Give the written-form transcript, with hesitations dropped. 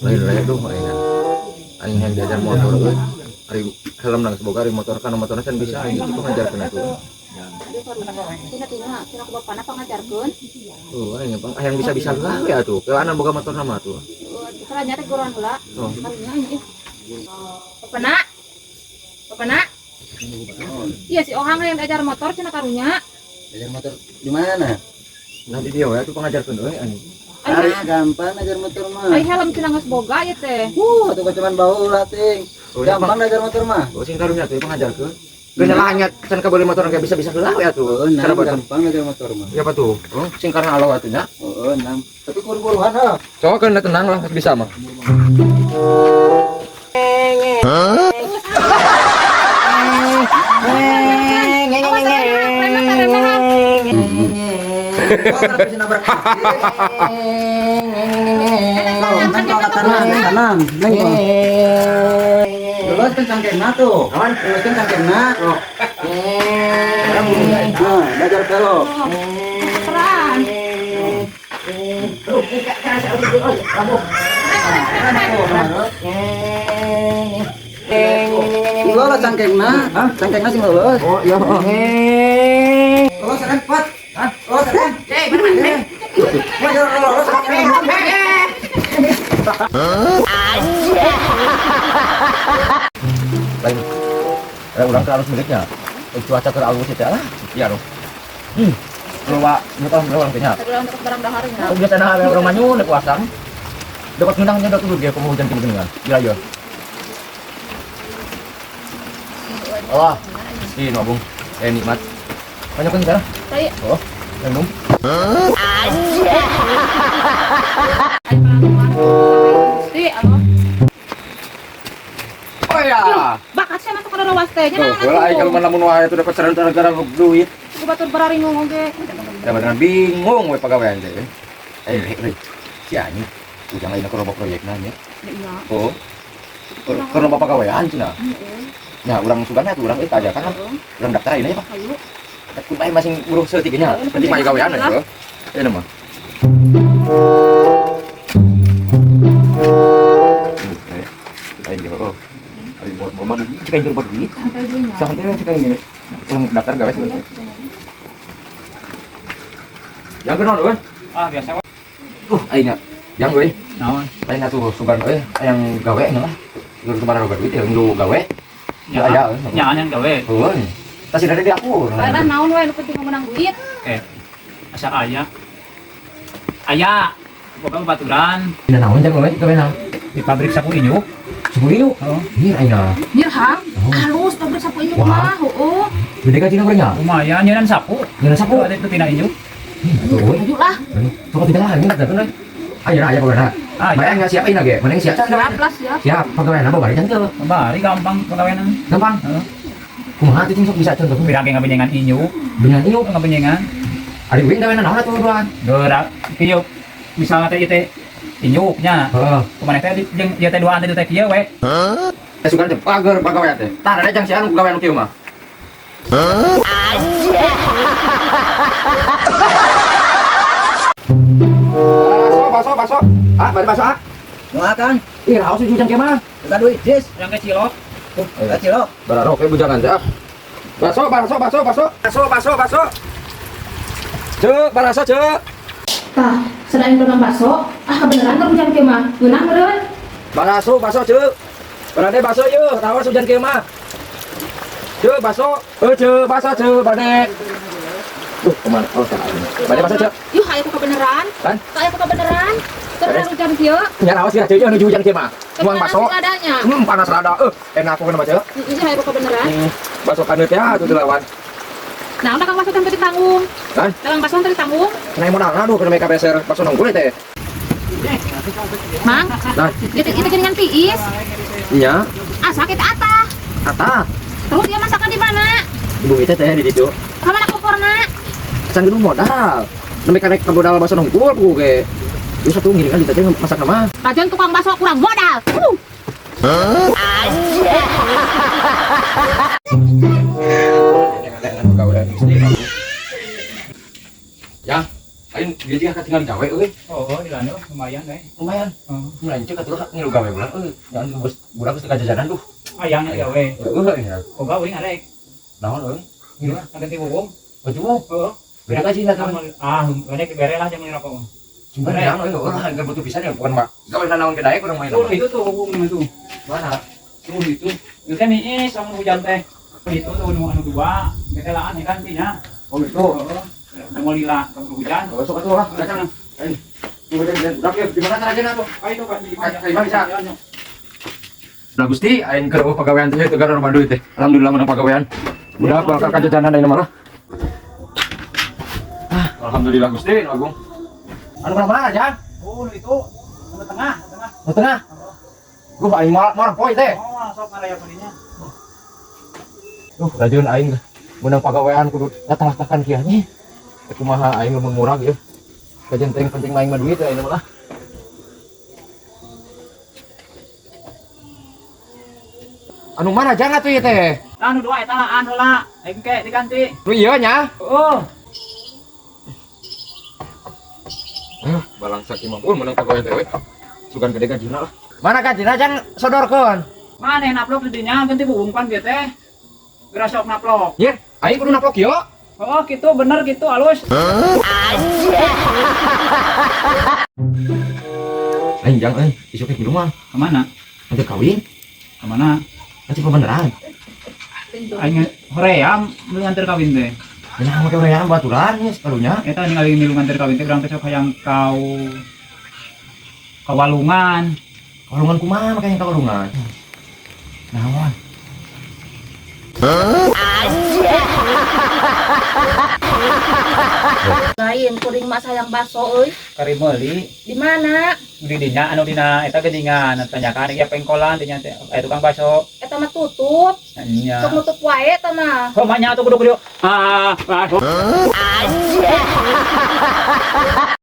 Lain lain duh aing. Aing hayang diajar motor euy. Ari helm nang boga ari motor kana motorna can bisa aing itu ngajarkeun atuh. Tina tina tina ku bapana pangajarkeun. Tuh aing pang hayang bisa-bisa heula we atuh. Keuanan boga motor nama atuh. Salah nyata guruan heula. Oh. Karunya aing ih. Bapana. Bapana. Iya si Ohang yang diajar motor cenah karunya. Ajar motor di mana? Nanti dia we atuh pangajarkeun euy anjing. Ari Ah, gampang ajar motor mah. Ari helm cenah geus boga ieu teh. Tuh cuman bau lah ting. Oh, iya, Gampang ajar motor mah. Oh sing karunya atuh pangajarkeun. Geus nya can kabeuli motor kayak bisa-bisa heula we atuh. Oh, nah, Cara batur. Gampang ajar motor mah. Ya apa tuh? Oh, sing karena Allah atuh nya. Oh, nah. Tapi buru-buruan ha. Sok kan tenang lah bisa mah. Awas remeh remeh. Oh, kenapa sih nabrak? Oh, neng kalau tenang, tenang, neng. Lulus kan cangkengna tuh. Kawan. Lulus kan cangkengna. Oh. Nah, belajar pelok. Keren. Sing lolos cangkengna. Hah? Cangkengna sing lolos. Oh iya. Lolos kan, Pat. Hah? Lolos kan? Eh, lolos kan? Lain. Lain urang teh halus miliknya. Cuaca keur alus teh lah. Iya dong. Lupa, nyetol urang teh nya. Tapi urang terus barang dahar nya. Aku biasa nah urang manyun dek puasa. Dapat ngeunang nya dulu ge kumaha hujan kieu geuningan. Gila ya. Wah, ini nabung. Nikmat. Banyak kan cara? Tai. Oh, minum. Gusti, Allah. Oh ya. Bakat saya masuk ke rawas teh nya Tuh, naon bola aing kalau mana mun wae itu dapat gara-gara duit. Ku batur bararingung oge. Da beneran bingung we pagawean teh. Si anjing. Ujang lain aku robok proyekna nya. Iya. Oh. Keur loba pagawean cenah. Heeh. Nya urang sugana tuh urang eta aja kan. Urang daftar ayeuna ya, Pak. Ayo. Kun bae masing buruh saeutik nya. Penting mah gawean we. Ayeuna mah. Aing ge oh. Ari buat mama cek aing buat duit. Santai dulu nya. Santai we cek aing ge. Urang daftar gawe sebentar. Yang kenal euy. Ah, biasa we. Aing yang euy. Naon? Lain atuh sugan euy, hayang gawe nya lah. Keur kemana loba duit ya nu gawe. Ya, aya euy. Nyaan yang gawe. Heueuh. Tas dari di aku. Karena naon we nu penting menang duit. Asa aya. Aya. Pokoknya baturan Dina naon jang gawe gawe naon? Di pabrik sapu inyuk. Subuh ieu. Oh. Hir aing. Nyir hang, Oh. halus pabrik sapu inyuk Wah. mah, heueuh. Gede gaji gorengnya. Lumayan nyeunan sapu. Nyeun sapu. Ada itu tina inyuk. Tuh euy. Ayo lah. Sok tidak lah ini datang euy. Ayo aya pagawean. Ah, Mana yang siap aing ge? Mana yang siap? Siap lah, siap. Siap pagawean apa bari can teu? Bari gampang pagawean. Gampang. Heeh. Kumaha teh sok bisa contoh Pirang ge ngabenyengan inyuk, dengan ieu ngabenyengan. Ari uing gawean naon atuh duaan? Gerak kieu misalnya teh ieu teh inyuknya. Heeh. Kumaha teh jeung ieu teh duaan teh teh kieu we. Teh sugan teh pager pagawean teh. Tah ada jang sian gawean kieu mah. Baso, baso, baso. Ah, bari baso ah. Makan. Ih, raos hujan kieu mah. Bukan duit, Jis. Yang ke cilok. Tuh, cilok. Bararo oke bujangan teh ah. Baso, baso, baso, baso. Baso, baso, baso. Cek, baraso, cek. Tah, selain tukang bakso, ah kebeneran keur hujan kieu mah. Ngeunah meureun. Baraso, baso, cek. Berade baso yeuh, raos hujan kieu mah. Cek, baso. Cek, baso, cek, bade. Tuh, kemana? Oh, salah. Bade baso, cek. Yuh, aya ku kebeneran. Kan? Tah aya ku kebeneran. Keur hujan kieu. Nya raos ya, cek, nuju hujan kieu mah. Muang baso. Adanya. Panas rada. Enak aku kena baca. Ini aya ku kebeneran. Baso kanut ya, tuh lawan. Nah, udah kang bakso teh ditanggung. Kan? Kang bakso teh ditanggung. Kena modal aduh kena mereka beser bakso nongkul teh. Mang, Nah, itu geuningan tiis. iya, Ah, sakit atah. kata. Terus dia masaknya di mana? Ibu itu teh di situ. Kamana komporna? Can gedung modal. Nembe karek ka modal bakso nongkul ku ge. Terus satu ngiringan di teh masak nama. Kajian tukang bakso kurang modal. Ya, Aing dia juga tinggal gawe euy. Oh, di lano lumayan deh. Lumayan. Heeh. Mulai cek atuh ngilu gawe bulan euy. Jangan bos budak geus jajanan tuh. Ayang gawe. Heeh ya. Oh, gawe arek. Naon euy? Ngilu ganti wuwung. Baju mau. Heeh. Beda gaji lah teman. Ah, ini bere lah jangan rokok. Sumber yang euy orang enggak butuh pisan ya bukan mah. Gawe naon ke daek urang main. Tuh itu tuh wuwung itu. Mana? Tuh itu. Itu teh miis sama hujan teh. Itu tuh nu anu dua, ketelaan ya kan nya. Oh itu. Heeh. Mau lila kamu hujan. Oh sok atuh lah. Datang. Ayo. Budak ya di mana caranya tuh? Ayo tuh kan di Kayak bisa. Nah Gusti, aing keur pagawean teh itu gara duit teh. Alhamdulillah menang pagawean. Budak bakal kajajanan ayeuna malah. Ah, alhamdulillah Gusti, nu agung. Anu mana aja? Oh, itu anu tengah, tengah. Nu tengah. Duh, aing moal moal poe teh. Oh, sok ngaraya padinya. Duh, rajeun aing menang pagawean kudu datang-datangkan kieu nya. Kumaha aing mun murag ya. Kajian teh penting mah aing mah duit ayeuna malah. Anu mana jangan atuh ieu teh? Anu dua eta lah anu lah. Engke diganti. Nu ieu nya. Oh. Ayo, balangsak imam pun menang pegawai teh we. Sugan gede gajina lah. Mana gajina jang sodorkeun? Maneh naplok di dinya ganti buung pan bieu teh. Geura sok naplok. Ye, aing kudu naplok ieu. Oh, gitu bener gitu halus. Aing jang euy, isuk ke rumah. Kemana? Nanti kawin, Kemana? nanti beneran. Aing hoream nu nganter kawin teh. Nah, make hoream baturan geus karunya. Eta ningali milu nganter kawin teh urang teh sok hayang kau kawalungan. Kawalungan kumaha make yang kawalungan? Naon? Lain kuring mah sayang baso euy. Kari meuli Di mana? di dinya anu dina eta geuningan tanyakan ieu pengkolan dinya teh tukang baso. Eta mah tutup. Nya. Sok nutup wae eta mah. Oh, banyak tuh kudu-kudu. Ah, ah.